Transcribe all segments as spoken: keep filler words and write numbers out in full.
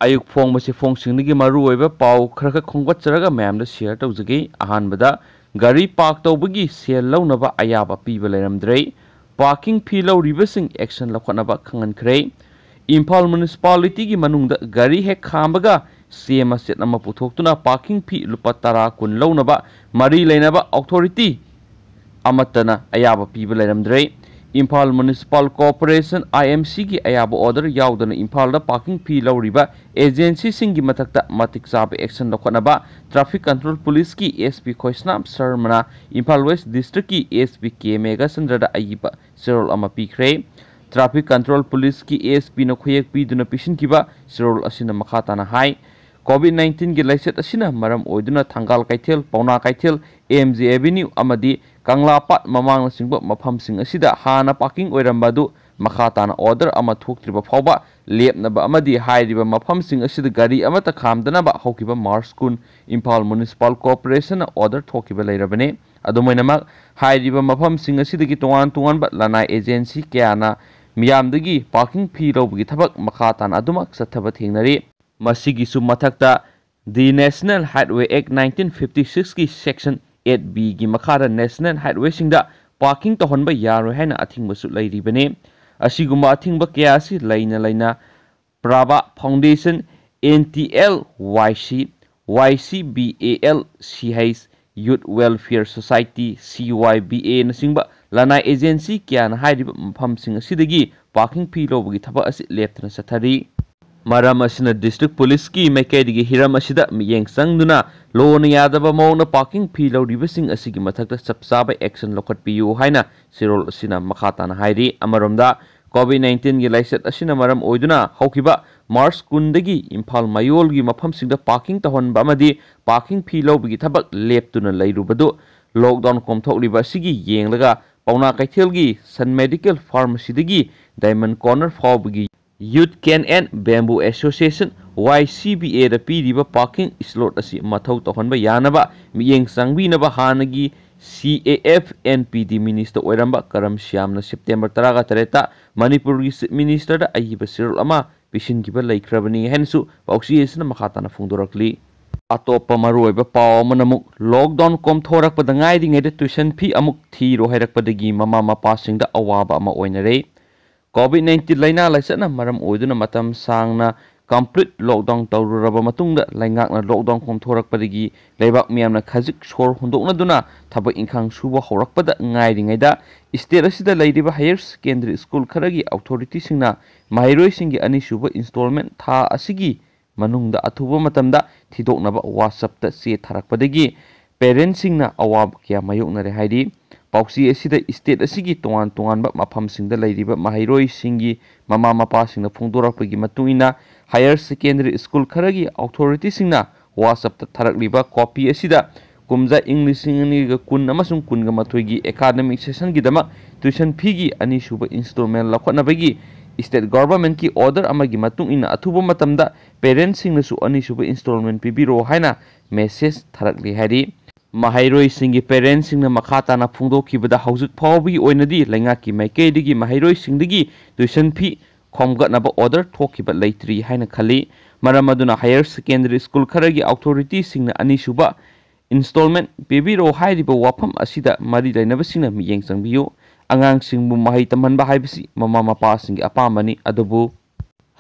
ꯑꯌꯨꯛ ꯐꯣꯡꯕꯁꯤ ꯐꯣꯡꯁꯤꯡꯗꯒꯤ ꯃꯔꯨꯑꯣꯏꯕ ꯄꯥꯎ ꯈꯔ ꯈꯛ ꯈꯣꯝꯒꯠꯆꯔꯒ ꯃꯌꯥꯝꯗ ꯁꯤꯌꯔ ꯇꯧꯖꯒꯦ꯫ ꯑꯍꯥꯟꯕꯗ, ꯒꯥꯔꯤ ꯄꯥꯔꯛ ꯇꯧꯕꯒꯤ ꯁꯦꯜ ꯂꯧꯅꯕ ꯑꯌꯥꯕ ꯄꯤꯕ ꯂꯩꯔꯝꯗ꯭ꯔꯦ꯫ ꯄꯥꯔꯀꯤꯡ ꯐꯤ ꯂꯧꯔꯤꯕꯁꯤꯡ ꯑꯦꯛꯁꯟ ꯂꯧꯈꯠꯅꯕ ꯈꯪꯍꯟꯈ꯭ꯔꯦ꯫ ꯏꯝꯐꯥꯜ ꯃ꯭ꯌꯨꯅꯤꯁꯤꯄꯥꯂꯤꯇꯤꯒꯤ ꯃꯅꯨꯡꯗ ꯒꯥꯔꯤ ꯍꯦꯛ ꯈꯥꯝꯕꯒ ꯆꯦ ꯃꯆꯦꯠ ꯑꯃ ꯄꯨꯊꯣꯛꯇꯨꯅ ꯄꯥꯔꯀꯤꯡ ꯐꯤ ꯂꯨꯄꯥ ꯇꯔꯥ ꯀꯨꯟ ꯂꯧꯅꯕ ꯃꯔꯤ ꯂꯩꯅꯕ ꯑꯣꯊꯣꯔꯤꯇꯤ ꯑꯃꯠꯇꯅ ꯑꯌꯥꯕ ꯄꯤꯕ ꯂꯩꯔꯝꯗ꯭ꯔꯦ꯫ ꯏꯝꯐꯥꯜ ꯃ꯭ꯌꯨꯅꯤꯁꯤꯄꯥꯜ ꯀꯣꯔꯄꯣꯔꯦꯁꯟ, IMCꯒꯤ ꯑꯌꯥꯕ ꯑꯣꯔꯗꯔ ꯌꯥꯎꯗꯅ ꯏꯝꯐꯥꯜꯗ ꯄꯥꯔꯀꯤꯡ ꯐꯤ ꯂꯧꯔꯤꯕ ꯑꯦꯖꯦꯟꯁꯤꯁꯤꯡꯒꯤ ꯃꯊꯛꯇ ꯃꯇꯤꯛ ꯆꯥꯕ ꯑꯦꯛꯁꯟ ꯂꯧꯈꯠꯅꯕ ꯇ꯭ꯔꯥꯐꯤꯛ ꯀꯟꯇ꯭ꯔꯣꯜ ꯄꯨꯂꯤꯁꯀꯤ SP ꯈꯣꯏꯁꯅꯥꯝ ꯁꯔꯃꯅ ꯏꯝꯐꯥꯜ ꯋꯦꯁ ꯗꯤꯁꯇ꯭ꯔꯤꯛꯀꯤ SP ꯀꯦ ꯃꯦꯘꯆꯟꯗ꯭ꯔꯗ ꯑꯏꯕ ꯆꯦꯔꯣꯜ ꯑꯃ ꯄꯤꯈ꯭ꯔꯦ꯫ ꯇ꯭ꯔꯥꯐꯤꯛ ꯀꯟꯇ꯭ꯔꯣꯜ ꯄꯨꯂꯤꯁꯀꯤ ASPꯅ ꯈꯨꯌꯦꯛ ꯄꯤꯗꯨꯅ ꯄꯤꯁꯤꯟꯈꯤꯕ ꯆꯦꯔꯣꯜ ꯑꯁꯤꯅ ꯃꯈꯥ ꯇꯥꯅ ꯍꯥꯏ, COVID nineteen ꯒꯤ ꯂꯥꯏꯆꯠ ꯑꯁꯤꯅ ꯃꯔꯝ ꯑꯣꯏꯗꯨꯅ ꯊꯪꯒꯥꯜ ꯀꯩꯊꯦꯜ, ꯄꯥꯎꯅꯥ ꯀꯩꯊꯦꯜ, MG Avenue ꯑꯃꯗꯤ ꯀꯪꯂꯥ ꯄꯥꯠ ꯃꯃꯥꯡꯅꯆꯤꯡꯕ ꯃꯐꯝꯁꯤꯡ ꯑꯁꯤꯗ ꯍꯥꯟꯅ ꯄꯥꯔꯀꯤꯡ ꯑꯣꯏꯔꯝꯕ ꯑꯗꯨ ꯃꯈꯥ ꯇꯥꯅ ꯑꯣꯔꯗꯔ ꯑꯃ ꯊꯣꯛꯇ꯭ꯔꯤꯕ ꯐꯥꯎꯕ ꯂꯦꯞꯅꯕ ꯑꯃꯗꯤ ꯍꯥꯏꯔꯤꯕ ꯃꯐꯝꯁꯤꯡ ꯑꯁꯤꯗ ꯒꯥꯔꯤ ꯑꯃꯠꯇ ꯈꯥꯝꯗꯅꯕ ꯍꯧꯈꯤꯕ ꯃꯥꯔꯆ ꯀꯨꯟ ꯏꯝꯐꯥꯜ ꯃ꯭ꯌꯨꯅꯤꯁꯤꯄꯥꯜ ꯀꯣꯔꯄꯣꯔꯦꯁꯟꯅ ꯑꯣꯔꯗꯔ ꯊꯣꯛꯈꯤꯕ ꯂꯩꯔꯕꯅꯤ꯫ ꯑꯗꯨꯝ ꯑꯣꯏꯅꯃꯛ, ꯍꯥꯏꯔꯤꯕ ꯃꯐꯝꯁꯤꯡ ꯑꯁꯤꯗꯒꯤ ꯇꯣꯉꯥꯟ ꯇꯣꯉꯥꯟꯕ ꯂꯅꯥꯏ ꯑꯦꯖꯦꯟꯁꯤ ꯀꯌꯥꯅ ꯃꯤꯌꯥꯝꯗꯒꯤ ꯄꯥꯔꯀꯤꯡ ꯐꯤ ꯂꯧꯕꯒꯤ ꯊꯕꯛ ꯃꯈꯥ ꯇꯥꯅ ꯑꯗꯨꯃꯛ ꯆꯠꯊꯕ ꯊꯦꯡꯅꯔꯤ꯫ ꯃꯁꯤꯒꯤꯁꯨ ꯃꯊꯛꯇ, The National Highway Act nineteen fifty-sixꯀꯤ Section eight Bꯒꯤ ꯃꯈꯥꯗ ꯅꯦꯁꯅꯦꯜ ꯍꯥꯏꯋꯦꯁꯤꯡꯗ ꯄꯥꯔꯀꯤꯡ ꯇꯧꯍꯟꯕ ꯌꯥꯔꯣꯏ ꯍꯥꯏꯅ ꯑꯊꯤꯡꯕꯁꯨ ꯂꯩꯔꯤꯕꯅꯤ꯫ ꯑꯁꯤꯒꯨꯝꯕ ꯑꯊꯤꯡꯕ ꯀꯌꯥ ꯑꯁꯤ ꯂꯩꯅ ꯂꯩꯅ Prabha Foundation, NTLYC, YCBALCH, Youth Welfare Society, CYBAꯅꯆꯤꯡꯕ ꯂꯅꯥꯏ ꯑꯦꯖꯦꯟꯁꯤ ꯀꯌꯥꯅ ꯍꯥꯏꯔꯤꯕ ꯃꯐꯝꯁꯤꯡ ꯑꯁꯤꯗꯒꯤ ꯄꯥꯔꯀꯤꯡ ꯐꯤ ꯂꯧꯕꯒꯤ ꯊꯕꯛ ꯑꯁꯤ ꯂꯦꯞꯇꯅ ꯆꯠꯊꯔꯤ꯫ ꯃꯔꯝ ꯑꯁꯤꯅ ꯗꯤꯁꯇ꯭ꯔꯤꯛ ꯄꯨꯂꯤꯁꯀꯤ ꯃꯥꯏꯀꯩꯗꯒꯤ ꯍꯤꯔꯝ ꯑꯁꯤꯗ ꯃꯤꯠꯌꯦꯡ ꯆꯪꯗꯨꯅ ꯂꯣꯅ ꯌꯥꯗꯕ ꯃꯑꯣꯡꯗ ꯄꯥꯔꯀꯤꯡ ꯐꯤ ꯂꯧꯔꯤꯕꯁꯤꯡ ꯑꯁꯤꯒꯤ ꯃꯊꯛꯇ ꯆꯞ ꯆꯥꯕ ꯑꯦꯛꯁꯟ ꯂꯧꯈꯠꯄꯤꯌꯨ ꯍꯥꯏꯅ ꯆꯦꯔꯣꯜ ꯑꯁꯤꯅ ꯃꯈꯥ ꯇꯥꯅ ꯍꯥꯏꯔꯤ꯫ ꯑꯃꯔꯣꯝꯗ, COVID nineteen ꯒꯤ ꯂꯥꯏꯆꯠ ꯑꯁꯤꯅ ꯃꯔꯝ ꯑꯣꯏꯗꯨꯅ ꯍꯧꯈꯤꯕ ꯃꯥꯔꯆ ꯀꯨꯟꯗꯒꯤ ꯏꯝꯐꯥꯜ ꯃꯌꯣꯜꯒꯤ ꯃꯐꯝꯁꯤꯡꯗ ꯄꯥꯔꯀꯤꯡ ꯇꯧꯍꯟꯕ ꯑꯃꯗꯤ ꯄꯥꯔꯀꯤꯡ ꯐꯤ ꯂꯧꯕꯒꯤ ꯊꯕꯛ ꯂꯦꯞꯇꯨꯅ ꯂꯩꯔꯨꯕꯗꯨ ꯂꯣꯛꯗꯥꯎꯟ ꯀꯣꯝꯊꯣꯛꯂꯤꯕ ꯑꯁꯤꯒꯤ ꯌꯦꯡꯂꯒ ꯄꯥꯎꯅꯥ ꯀꯩꯊꯦꯜꯒꯤ ꯁꯟ ꯃꯦꯗꯤꯀꯦꯜ ꯐꯥꯔꯃꯥꯁꯤꯗꯒꯤ ꯗꯥꯏꯃꯟ ꯀꯣꯔꯅꯔ ꯐꯥꯎꯕꯒꯤ Youth Cane and Bamboo Association, YCBAꯗ ꯄꯤꯔꯤꯕ ꯄꯥꯔꯀꯤꯡ ꯁ꯭ꯂꯣꯠ ꯑꯁꯤ ꯃꯊꯧ ꯇꯧꯍꯟꯕ ꯌꯥꯅꯕ ꯃꯤꯠꯌꯦꯡ ꯆꯪꯕꯤꯅꯕ ꯍꯥꯟꯅꯒꯤ C A F N P D minister ꯑꯣꯏꯔꯝꯕ ꯀꯔꯝ ꯁ꯭ꯌꯥꯝꯅ September ꯇꯔꯥꯒ ꯇꯔꯦꯠꯇ ꯃꯅꯤꯄꯨꯔꯒꯤ Chief Ministerꯗ ꯑꯏꯕ ꯆꯦꯔꯣꯜ ꯑꯃ ꯄꯤꯁꯤꯟꯈꯤꯕ ꯂꯩꯈ꯭ꯔꯕꯅꯤ ꯍꯥꯏꯅꯁꯨ ꯄꯥꯎꯆꯦ ꯑꯁꯤꯅ ꯃꯈꯥ ꯇꯥꯅ ꯐꯣꯡꯗꯣꯔꯛꯂꯤ꯫ ꯑꯇꯣꯞꯄ ꯃꯔꯨꯑꯣꯏꯕ ꯄꯥꯎ ꯑꯃꯅ ꯑꯃꯨꯛ lockdown ꯀꯣꯝꯊꯣꯔꯛꯄꯗ ꯉꯥꯏꯔꯤꯉꯩꯗ tuition fee ꯑꯃꯨꯛ ꯊꯤꯔꯣ ꯍꯥꯏꯔꯛꯄꯗꯒꯤ ꯃꯃꯥ ꯃꯄꯥꯁꯤꯡꯗ ꯑꯋꯥꯕ ꯑꯃ ꯑꯣꯏꯅꯔꯦ꯫ COVID nineteen ꯂꯥꯏꯅꯥ ꯂꯥꯏꯆꯠꯅ ꯃꯔꯝ ꯑꯣꯏꯗꯨꯅ ꯃꯇꯝ ꯁꯥꯡꯅ complete lockdown ꯇꯧꯔꯨꯔꯕ ꯃꯇꯨꯡꯗ ꯂꯩꯉꯥꯛꯅ lockdown ꯀꯣꯝꯊꯣꯔꯛꯄꯗꯒꯤ ꯂꯩꯕꯥꯛ ꯃꯤꯌꯥꯝꯅ ꯈꯖꯤꯛ ꯁꯣꯔ ꯍꯣꯟꯗꯣꯛꯅꯗꯨꯅ ꯊꯕꯛ ꯏꯪꯈꯥꯡ ꯁꯨꯕ ꯍꯧꯔꯛꯄꯗ ꯉꯥꯏꯔꯤꯉꯩꯗ state ꯑꯁꯤꯗ ꯂꯩꯔꯤꯕ higher secondary school ꯈꯔꯒꯤ authorityꯁꯤꯡꯅ ꯃꯍꯩꯔꯣꯏꯁꯤꯡꯒꯤ ꯑꯅꯤꯁꯨꯕ installment ꯊꯥ ꯑꯁꯤꯒꯤ ꯃꯅꯨꯡꯗ ꯑꯊꯨꯕ ꯃꯇꯝꯗ ꯊꯤꯗꯣꯛꯅꯕ WhatsAppꯇ ꯆꯦ ꯊꯥꯔꯛꯄꯗꯒꯤ parentꯁꯤꯡꯅ ꯑꯋꯥꯕ ꯀꯌꯥ ꯃꯥꯌꯣꯛꯅꯔꯦ ꯍꯥꯏꯔꯤ꯫ ꯄꯥꯎꯆꯦ ꯑꯁꯤꯗ state ꯑꯁꯤꯒꯤ ꯇꯣꯉꯥꯟ ꯇꯣꯉꯥꯟꯕ ꯃꯐꯝꯁꯤꯡꯗ ꯂꯩꯔꯤꯕ ꯃꯍꯩꯔꯣꯏꯁꯤꯡꯒꯤ ꯃꯃꯥ ꯃꯄꯥꯁꯤꯡꯅ ꯐꯣꯡꯗꯣꯔꯛꯄꯒꯤ ꯃꯇꯨꯡ ꯏꯟꯅ higher secondary school ꯈꯔꯒꯤ authorityꯁꯤꯡꯅ WhatsAppꯇ ꯊꯥꯔꯛꯂꯤꯕ copy ꯑꯁꯤꯗ ꯀꯨꯝꯖꯥ ꯏꯪ ꯂꯤꯁꯤꯡ ꯑꯅꯤꯒ ꯀꯨꯟ ꯑꯃꯁꯨꯡ ꯀꯨꯟꯒ ꯃꯥꯊꯣꯏꯒꯤ academic sessionꯒꯤꯗꯃꯛ tuition feeꯒꯤ ꯑꯅꯤꯁꯨꯕ installment ꯂꯧꯈꯠꯅꯕꯒꯤ state governmentꯀꯤ order ꯑꯃꯒꯤ ꯃꯇꯨꯡ ꯏꯟꯅ ꯑꯊꯨꯕ ꯃꯇꯝꯗ parentꯁꯤꯡꯅꯁꯨ ꯑꯅꯤꯁꯨꯕ installment ꯄꯤꯕꯤꯔꯣ ꯍꯥꯏꯅ message ꯊꯥꯔꯛꯂꯤ ꯍꯥꯏꯔꯤ꯫ ꯃꯍꯩꯔꯣꯏꯁꯤꯡꯒꯤ parentꯁꯤꯡꯅ ꯃꯈꯥ ꯇꯥꯅ ꯐꯣꯡꯗꯣꯛꯈꯤꯕꯗ ꯍꯧꯖꯤꯛ ꯐꯥꯎꯕꯒꯤ ꯑꯣꯏꯅꯗꯤ ꯂꯩꯉꯥꯛꯀꯤ ꯃꯥꯏꯀꯩꯗꯒꯤ ꯃꯍꯩꯔꯣꯏꯁꯤꯡꯗꯒꯤ tuition fee ꯈꯣꯝꯒꯠꯅꯕ order ꯊꯣꯛꯈꯤꯕ ꯂꯩꯇ꯭ꯔꯤ ꯍꯥꯏꯅ ꯈꯜꯂꯤ꯫ ꯃꯔꯝ ꯑꯗꯨꯅ higher secondary school ꯈꯔꯒꯤ authorityꯁꯤꯡꯅ ꯑꯅꯤꯁꯨꯕ installment ꯄꯤꯕꯤꯔꯣ ꯍꯥꯏꯔꯤꯕ ꯋꯥꯐꯝ ꯑꯁꯤꯗ ꯃꯔꯤ ꯂꯩꯅꯕꯁꯤꯡꯅ ꯃꯤꯠꯌꯦꯡ ꯆꯪꯕꯤꯌꯨ꯫ ꯑꯉꯥꯡꯁꯤꯡꯕꯨ ꯃꯍꯩ ꯇꯝꯍꯟꯕ ꯍꯥꯏꯕꯁꯤ ꯃꯃꯥ ꯃꯄꯥꯁꯤꯡꯒꯤ ꯑꯄꯥꯝꯕꯅꯤ, ꯑꯗꯨꯕꯨ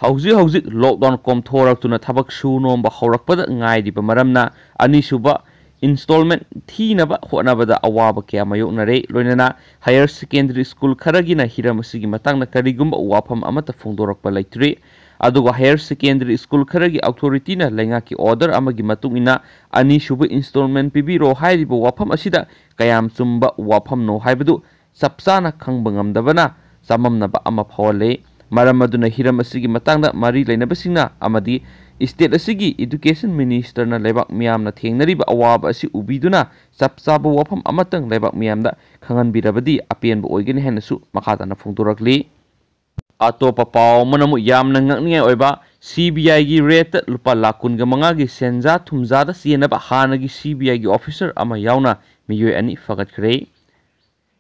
ꯍꯧꯖꯤꯛ ꯍꯧꯖꯤꯛ lockdown ꯀꯣꯝꯊꯣꯔꯛꯇꯨꯅ ꯊꯕꯛ ꯁꯨ ꯅꯣꯝꯕ ꯍꯧꯔꯛꯄꯗ ꯉꯥꯏꯔꯤꯕ ꯃꯔꯝꯅ ꯑꯅꯤꯁꯨꯕ installment ꯊꯤꯅꯕ ꯍꯣꯠꯅꯕꯗ ꯑꯋꯥꯕ ꯀꯌꯥ ꯃꯥꯌꯣꯛꯅꯔꯦ꯫ ꯂꯣꯏꯅꯅ higher secondary school ꯈꯔꯒꯤꯅ ꯍꯤꯔꯝ ꯑꯁꯤꯒꯤ ꯃꯇꯥꯡꯗ ꯀꯔꯤꯒꯨꯝꯕ ꯋꯥꯐꯝ ꯑꯃꯠꯇ ꯐꯣꯡꯗꯣꯔꯛꯄ ꯂꯩꯇ꯭ꯔꯤ꯫ ꯑꯗꯨꯒ higher secondary school ꯈꯔꯒꯤ authorityꯅ ꯂꯩꯉꯥꯛꯀꯤ order ꯑꯃꯒꯤ ꯃꯇꯨꯡ ꯏꯟꯅ ꯑꯅꯤꯁꯨꯕ installment ꯄꯤꯕꯤꯔꯣ ꯍꯥꯏꯔꯤꯕ ꯋꯥꯐꯝ ꯑꯁꯤꯗ ꯀꯌꯥꯝ ꯆꯨꯝꯕ ꯋꯥꯐꯝꯅꯣ ꯍꯥꯏꯕꯗꯨ ꯆꯞ ꯆꯥꯅ ꯈꯪꯕ ꯉꯝꯗꯕꯅ ꯆꯃꯝꯅꯕ ꯑꯃ ꯐꯥꯎꯍꯜꯂꯦ꯫ ꯃꯔꯝ ꯑꯗꯨꯅ ꯍꯤꯔꯝ ꯑꯁꯤꯒꯤ ꯃꯇꯥꯡꯗ ꯃꯔꯤ ꯂꯩꯅꯕꯁꯤꯡꯅ ꯑꯃꯗꯤ state ꯑꯁꯤꯒꯤ education ministerꯅ ꯂꯩꯕꯥꯛ ꯃꯤꯌꯥꯝꯅ ꯊꯦꯡꯅꯔꯤꯕ ꯑꯋꯥꯕ ꯑꯁꯤ ꯎꯕꯤꯗꯨꯅ ꯆꯞ ꯆꯥꯕ ꯋꯥꯐꯝ ꯑꯃꯇꯪ ꯂꯩꯕꯥꯛ ꯃꯤꯌꯥꯝꯗ ꯈꯪꯍꯟꯕꯤꯔꯕꯗꯤ ꯑꯄꯦꯟꯕ ꯑꯣꯏꯒꯅꯤ ꯍꯥꯏꯅꯁꯨ ꯃꯈꯥ ꯇꯥꯅ ꯐꯣꯡꯗꯣꯔꯛꯂꯤ꯫ ꯑꯇꯣꯞꯄ ꯄꯥꯎ ꯑꯃꯅ ꯑꯃꯨꯛ ꯌꯥꯝꯅ ꯉꯛꯅꯤꯡꯉꯥꯏ ꯑꯣꯏꯕ ꯁꯤ ꯕꯤ ꯑꯥꯏꯒꯤ ꯔꯦꯗꯇ ꯂꯨꯄꯥ ꯂꯥꯈ ꯀꯨꯟꯒ ꯃꯉꯥꯒꯤ ꯁꯦꯟꯖꯥ ꯊꯨꯝꯖꯥꯗ ꯆꯦꯟꯅꯕ ꯍꯥꯟꯅꯒꯤ ꯁꯤ ꯕꯤ ꯑꯥꯏꯒꯤ ꯑꯣꯐꯤꯁꯔ ꯑꯃ ꯌꯥꯎꯅ ꯃꯤꯑꯣꯏ ꯑꯅꯤ ꯐꯒꯠꯈ꯭ꯔꯦ꯫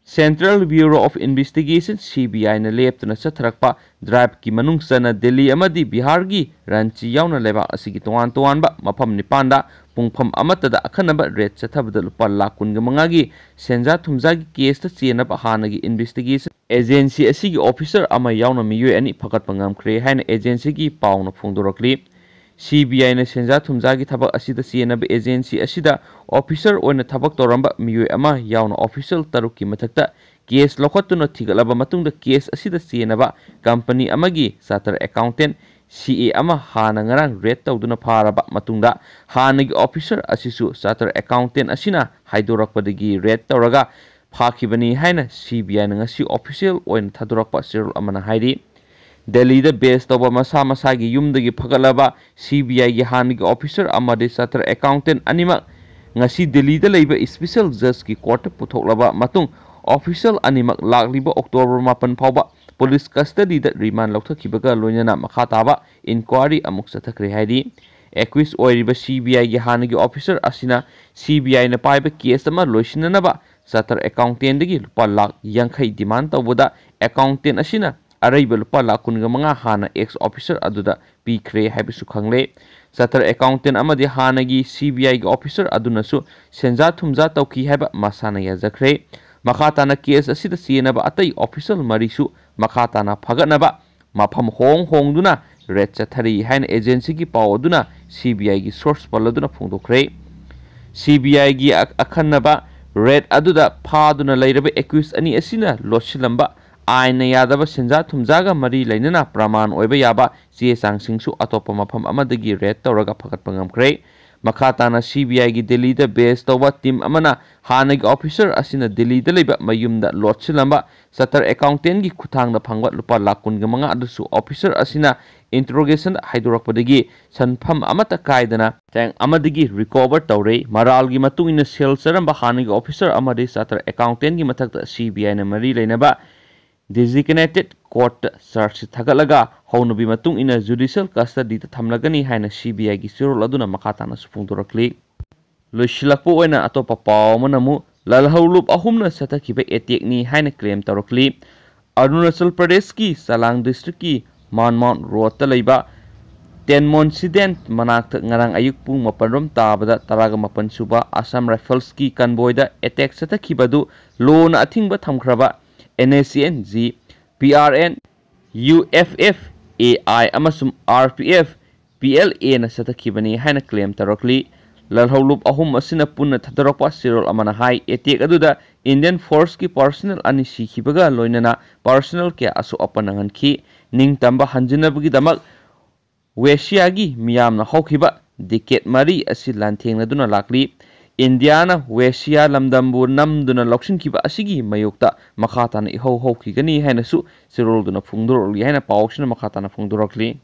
Central Bureau of Investigation, C B ꯑꯥꯏꯅ ꯂꯦꯞꯇꯅ ꯆꯠꯊꯔꯛꯄ ꯗ꯭ꯔꯥꯏꯚꯀꯤ ꯃꯅꯨꯡ ꯆꯟꯅ ꯗꯦꯜꯂꯤ ꯑꯃꯗꯤ ꯕꯤꯍꯥꯔꯒꯤ ꯔꯥꯟꯆꯤ ꯌꯥꯎꯅ ꯂꯩꯕꯥꯛ ꯑꯁꯤꯒꯤ ꯇꯣꯉꯥꯟ ꯇꯣꯉꯥꯟꯕ ꯃꯐꯝ ꯅꯤꯄꯥꯟꯗ ꯄꯨꯡꯐꯝ ꯑꯃꯠꯇꯗ ꯑꯈꯟꯅꯕ ꯔꯦꯗ ꯆꯠꯊꯕꯗ ꯂꯨꯄꯥ ꯂꯥꯈ ꯀꯨꯟꯒ ꯃꯉꯥꯒꯤ ꯁꯦꯟꯖꯥ ꯊꯨꯝꯖꯥꯒꯤ ꯀꯦꯁꯇ ꯆꯦꯟꯅꯕ ꯍꯥꯟꯅꯒꯤ ꯏꯟꯚꯦꯁꯇꯤꯒꯦꯁꯟ ꯑꯦꯖꯦꯟꯁꯤ ꯑꯁꯤꯒꯤ ꯑꯣꯐꯤꯁꯔ ꯑꯃ ꯌꯥꯎꯅ ꯃꯤꯑꯣꯏ ꯑꯅꯤ ꯐꯒꯠꯄ ꯉꯝꯈ꯭ꯔꯦ ꯍꯥꯏꯅ ꯑꯦꯖꯦꯟꯁꯤꯒꯤ ꯄꯥꯎꯅ ꯐꯣꯡꯗꯣꯔꯛꯂꯤ꯫ ꯁꯤ ꯕꯤ ꯑꯥꯏꯅ ꯁꯦꯟꯖꯥ ꯊꯨꯝꯖꯥꯒꯤ ꯊꯕꯛ ꯑꯁꯤꯗ ꯆꯦꯟꯅꯕ ꯑꯦꯖꯦꯟꯁꯤ ꯑꯁꯤꯗ ꯑꯣꯐꯤꯁꯔ ꯑꯣꯏꯅ ꯊꯕꯛ ꯇꯧꯔꯝꯕ ꯃꯤꯑꯣꯏ ꯑꯃ ꯌꯥꯎꯅ ꯑꯣꯐꯤꯁꯤꯌꯦꯜ ꯇꯔꯨꯛꯀꯤ ꯃꯊꯛꯇ ꯀꯦꯁ ꯂꯧꯈꯠꯇꯨꯅ ꯊꯤꯒꯠꯂꯕ ꯃꯇꯨꯡꯗ ꯀꯦꯁ ꯑꯁꯤꯗ ꯆꯦꯟꯅꯕ ꯀꯝꯄꯅꯤ ꯑꯃꯒꯤ ꯆꯥꯔꯇꯔ ꯑꯦꯀꯥꯎꯟꯇꯦꯟ ꯁꯤ ꯑꯦ ꯑꯃ ꯍꯥꯟꯅ ꯉꯔꯥꯡ ꯔꯦꯗ ꯇꯧꯗꯨꯅ ꯐꯥꯔꯕ ꯃꯇꯨꯡꯗ ꯍꯥꯟꯅꯒꯤ ꯑꯣꯐꯤꯁꯔ ꯑꯁꯤꯁꯨ ꯆꯥꯔꯇꯔ ꯑꯦꯀꯥꯎꯟꯇꯦꯟ ꯑꯁꯤꯅ ꯍꯥꯏꯗꯣꯔꯛꯄꯗꯒꯤ ꯔꯦꯗ ꯇꯧꯔꯒ ꯐꯥꯈꯤꯕꯅꯤ ꯍꯥꯏꯅ ꯁꯤ ꯕꯤ ꯑꯥꯏꯅ ꯉꯁꯤ ꯑꯣꯐꯤꯁꯤꯌꯦꯜ ꯑꯣꯏꯅ ꯊꯥꯗꯣꯔꯛꯄ ꯆꯦꯔꯣꯜ ꯑꯃꯅ ꯍꯥꯏꯔꯤ꯫ ꯗꯦꯜꯂꯤꯗ ꯕꯦꯖ ꯇꯧꯕ ꯃꯁꯥ ꯃꯁꯥꯒꯤ ꯌꯨꯝꯗꯒꯤ ꯐꯒꯠꯂꯕ ꯁꯤ ꯕꯤ ꯑꯥꯏꯒꯤ ꯍꯥꯟꯅꯒꯤ ꯑꯣꯐꯤꯁꯔ ꯑꯃꯗꯤ ꯆꯥꯔꯇꯔ ꯑꯦꯀꯥꯎꯟꯇꯦꯟ ꯑꯅꯤꯃꯛ ꯉꯁꯤ ꯗꯦꯜꯂꯤꯗ ꯂꯩꯕ ꯏꯁꯄꯤꯁꯦꯜ ꯖꯖꯀꯤ ꯀꯣꯔꯠꯇ ꯄꯨꯊꯣꯛꯂꯕ ꯃꯇꯨꯡ, ꯑꯣꯐꯤꯁꯔ ꯑꯅꯤꯃꯛ ꯂꯥꯛꯂꯤꯕ ꯑꯣꯛꯇꯣꯕꯔ ꯃꯥꯄꯟ ꯐꯥꯎꯕ ꯄꯨꯂꯤꯁ ꯀꯁꯇꯗꯤꯗ ꯔꯤꯃꯥꯟ ꯂꯧꯊꯈꯤꯕꯒ ꯂꯣꯏꯅꯅ ꯃꯈꯥ ꯇꯥꯕ ꯏꯟꯀ꯭ꯋꯥꯔꯤ ꯑꯃꯨꯛ ꯆꯠꯊꯈ꯭ꯔꯦ ꯍꯥꯏꯔꯤ꯫ ꯑꯦꯀ꯭ꯌꯨꯁ ꯑꯣꯏꯔꯤꯕ ꯁꯤ ꯕꯤ ꯑꯥꯏꯒꯤ ꯍꯥꯟꯅꯒꯤ ꯑꯣꯐꯤꯁꯔ ꯑꯁꯤꯅ ꯁꯤ ꯕꯤ ꯑꯥꯏꯅ ꯄꯥꯏꯕ ꯀꯦꯁ ꯑꯃ ꯂꯣꯏꯁꯤꯟꯅꯅꯕ ꯆꯥꯔꯇꯔ ꯑꯦꯀꯥꯎꯟꯇꯦꯟꯗꯒꯤ ꯂꯨꯄꯥ ꯂꯥꯈ ꯌꯥꯡꯈꯩ ꯗꯤꯃꯥꯟ ꯇꯧꯕꯗ ꯑꯦꯀꯥꯎꯟꯇꯦꯟ ꯑꯁꯤꯅ ꯑꯔꯩꯕ ꯂꯨꯄꯥ ꯂꯥꯈ ꯀꯨꯟꯒ ꯃꯉꯥ ꯍꯥꯟꯅ ꯑꯦꯛꯁ ꯑꯣꯐꯤꯁꯔ ꯑꯗꯨꯗ ꯄꯤꯈ꯭ꯔꯦ ꯍꯥꯏꯕꯁꯨ ꯈꯪꯂꯦ꯫ ꯆꯥꯔꯇꯔ ꯑꯦꯀꯥꯎꯟꯇꯦꯟ ꯑꯃꯗꯤ ꯍꯥꯟꯅꯒꯤ ꯁꯤ ꯕꯤ ꯑꯥꯏꯒꯤ ꯑꯣꯐꯤꯁꯔ ꯑꯗꯨꯅꯁꯨ ꯁꯦꯟꯖꯥ ꯊꯨꯝꯖꯥ ꯇꯧꯈꯤ ꯍꯥꯏꯕ ꯃꯁꯥꯅ ꯌꯥꯖꯈ꯭ꯔꯦ꯫ ꯃꯈꯥ ꯇꯥꯅ ꯀꯦꯁ ꯑꯁꯤꯗ ꯆꯦꯟꯅꯕ ꯑꯇꯩ ꯑꯣꯐꯤꯁꯔ ꯃꯔꯤꯁꯨ ꯃꯈꯥ ꯇꯥꯅ ꯐꯒꯠꯅꯕ ꯃꯐꯝ ꯍꯣꯡ ꯍꯣꯡꯗꯨꯅ ꯔꯦꯗ ꯆꯠꯊꯔꯤ ꯍꯥꯏꯅ ꯑꯦꯖꯦꯟꯁꯤꯒꯤ ꯄꯥꯎ ꯑꯗꯨꯅ ꯁꯤ ꯕꯤ ꯑꯥꯏꯒꯤ ꯁꯣꯔꯁ ꯄꯜꯂꯗꯨꯅ ꯐꯣꯡꯗꯣꯛꯈ꯭ꯔꯦ꯫ ꯁꯤ ꯕꯤ ꯑꯥꯏꯒꯤ ꯑ-, ꯑꯈꯟꯅꯕ ꯔꯦꯗ ꯑꯗꯨꯗ ꯐꯥꯗꯨꯅ ꯂꯩꯔꯕ ꯑꯦꯀ꯭ꯌꯨꯁ ꯑꯅꯤ ꯑꯁꯤꯅ ꯂꯣꯠꯁꯤꯜꯂꯝꯕ ꯑꯥꯏꯟꯅ ꯌꯥꯗꯕ ꯁꯦꯟꯖꯥ ꯊꯨꯝꯖꯥꯒ ꯃꯔꯤ ꯂꯩꯅꯅ ꯄ꯭ꯔꯃꯥꯟ ꯑꯣꯏꯕ ꯌꯥꯕ ꯆꯦ ꯆꯥꯡꯁꯤꯡꯁꯨ ꯑꯇꯣꯞꯄ ꯃꯐꯝ ꯑꯃꯗꯒꯤ ꯔꯦꯗ ꯇꯧꯔꯒ ꯐꯒꯠꯄ ꯉꯝꯈ꯭ꯔꯦ꯫ ꯃꯈꯥ ꯇꯥꯅ ꯁꯤ ꯕꯤ ꯑꯥꯏꯒꯤ ꯗꯦꯜꯂꯤꯗ ꯕꯦꯖ ꯇꯧꯕ ꯇꯤꯝ ꯑꯃꯅ ꯍꯥꯟꯅꯒꯤ ꯑꯣꯐꯤꯁꯔ ꯑꯁꯤꯅ ꯗꯦꯜꯂꯤꯗ ꯂꯩꯕ ꯃꯌꯨꯝꯗ ꯂꯣꯠꯁꯤꯜꯂꯝꯕ ꯆꯥꯔꯇꯔ ꯑꯦꯀꯥꯎꯟꯇꯦꯟꯒꯤ ꯈꯨꯠꯊꯥꯡꯗ ꯐꯪꯕ ꯂꯨꯄꯥ ꯂꯥꯈ ꯀꯨꯟꯒ ꯃꯉꯥ ꯑꯗꯨꯁꯨ ꯑꯣꯐꯤꯁꯔ ꯑꯁꯤꯅ ꯏꯟꯇꯔꯣꯒꯦꯁꯟꯗ ꯍꯥꯏꯗꯣꯔꯛꯄꯗꯒꯤ ꯁꯟꯐꯝ ꯑꯃꯠꯇ ꯀꯥꯏꯗꯅ ꯕꯦꯡꯛ ꯑꯃꯗꯒꯤ ꯔꯤꯀꯣꯚꯔ ꯇꯧꯔꯦ꯫ ꯃꯔꯥꯜꯒꯤ ꯃꯇꯨꯡ ꯏꯟꯅ ꯁꯦꯜ ꯆꯥꯔꯝꯕ ꯍꯥꯟꯅꯒꯤ ꯑꯣꯐꯤꯁꯔ ꯑꯃꯗꯤ ꯆꯥꯔꯇꯔ ꯑꯦꯀꯥꯎꯟꯇꯦꯟꯒꯤ ꯃꯊꯛꯇ ꯁꯤ ꯕꯤ ꯑꯥꯏꯅ ꯃꯔꯤ ꯂꯩꯅꯕ Designated Courtꯇ charge sheet ꯊꯥꯒꯠꯂꯒ ꯍꯧꯅꯕꯤ ꯃꯇꯨꯡ ꯏꯟꯅ judicial custodyꯗ ꯊꯝꯂꯒꯅꯤ ꯍꯥꯏꯅ CBIꯒꯤ ꯆꯦꯔꯣꯜ ꯑꯗꯨꯅ ꯃꯈꯥ ꯇꯥꯅꯁꯨ ꯐꯣꯡꯗꯣꯔꯛꯂꯤ꯫ ꯂꯣꯏꯁꯤꯜꯂꯛꯄ ꯑꯣꯏꯅ ꯑꯇꯣꯞꯄ ꯄꯥꯎ ꯑꯃꯅ ꯑꯃꯨꯛ ꯂꯜꯍꯧꯂꯨꯞ ꯑꯍꯨꯝꯅ ꯆꯠꯊꯈꯤꯕ attackꯅꯤ ꯍꯥꯏꯅ claim ꯇꯧꯔꯛꯂꯤ꯫ ꯑꯔꯨꯅꯥꯆꯜ ꯄ꯭ꯔꯗꯦꯁꯀꯤ ꯆꯂꯥꯡ districtꯀꯤ ꯃꯥꯟꯃꯥꯎꯟ ꯔꯣꯗꯇ ꯂꯩꯕ ꯇꯦꯟꯃꯣꯟꯁꯤꯗꯦꯟ ꯃꯅꯥꯛꯇ ꯉꯔꯥꯡ ꯑꯌꯨꯛ ꯄꯨꯡ ꯃꯥꯄꯟ ꯔꯣꯝ ꯇꯥꯕꯗ ꯇꯔꯥꯒ ꯃꯥꯄꯟ ꯁꯨꯕ Assam Riflesꯀꯤ convoyꯗ attack ꯆꯠꯊꯈꯤꯕ ꯑꯗꯨ lawꯅ ꯑꯊꯤꯡꯕ ꯊꯝꯈ꯭ꯔꯕ NSCN-G, PRN, UFF, AI ꯑꯃꯁꯨꯡ RPF, PLAꯅ ꯆꯠꯊꯈꯤꯕꯅꯤ ꯍꯥꯏꯅ claim ꯇꯧꯔꯛꯂꯤ꯫ ꯂꯜꯍꯧꯂꯨꯞ ꯑꯍꯨꯝ ꯑꯁꯤꯅ ꯄꯨꯟꯅ ꯊꯥꯗꯣꯔꯛꯄ ꯆꯦꯔꯣꯜ ꯑꯃꯅ ꯍꯥꯏ, attack ꯑꯗꯨꯗ Indian forceꯀꯤ personnel ꯑꯅꯤ ꯁꯤꯈꯤꯕꯒ ꯂꯣꯏꯅꯅ personnel ꯀꯌꯥ ꯑꯁꯣꯛ ꯑꯄꯟ ꯅꯪꯍꯟꯈꯤ꯫ ꯅꯤꯡꯇꯝꯕ ꯍꯟꯖꯤꯟꯅꯕꯒꯤꯗꯃꯛ ꯋꯦꯁꯤꯌꯥꯒꯤ ꯃꯤꯌꯥꯝꯅ ꯍꯧꯈꯤꯕ decade ꯃꯔꯤ ꯑꯁꯤ ꯂꯥꯟꯊꯦꯡꯅꯗꯨꯅ ꯂꯥꯛꯂꯤ꯫ ꯏꯟꯗꯤꯌꯥꯅ ꯋꯦꯁꯤꯌꯥ ꯂꯝꯗꯝꯕꯨ ꯅꯝꯗꯨꯅ ꯂꯧꯁꯤꯟꯈꯤꯕ ꯑꯁꯤꯒꯤ ꯃꯥꯌꯣꯛꯇ ꯃꯈꯥ ꯇꯥꯅ ꯏꯍꯧ ꯍꯧꯈꯤꯒꯅꯤ ꯍꯥꯏꯅꯁꯨ ꯆꯦꯔꯣꯜꯗꯨꯅ ꯐꯣꯡꯗꯣꯔꯛꯂꯤ ꯍꯥꯏꯅ ꯄꯥꯎꯁꯤꯅ ꯃꯈꯥ ꯇꯥꯅ ꯐꯣꯡꯗꯣꯔꯛꯂꯤ꯫